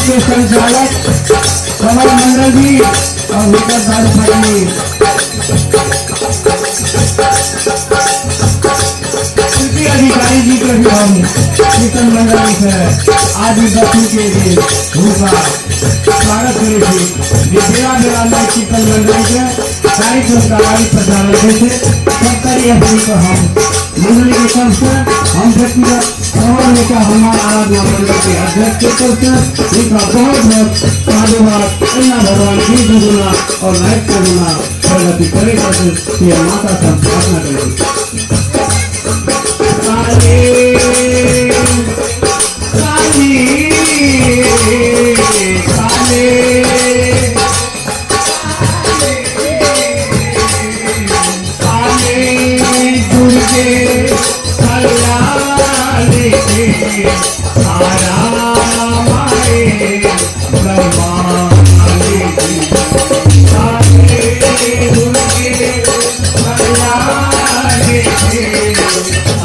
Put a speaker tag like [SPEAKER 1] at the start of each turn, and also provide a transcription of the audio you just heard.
[SPEAKER 1] के संचालक कमल मंडल जी और हुनकर धर्मपत्नी कृषि अधिकारी जी के भी हम कीर्तन मंडल से आज दशमी के दिन हुनका स्वागत करै छी जे बेला बेला में कीर्तन मंडल के कार्यक्रम का प्रचालन होइ छै। सबतरी अपनी को हम मंडली के तरफ से हम व्यक्तिगत और लेकर हमारा आराधना मंडल के अध्यक्ष के तरफ से उनका बहुत बहुत साधुवाद। अन्ना भगवान की दुगुना और लाइफ का गुना प्रगति करे खातिर ये माता से प्रार्थना करें। काली काली काली काली दुर्गे कल्याणी आरामाए ब्रह्माली काली दुर्गे कल्याणी आरामाए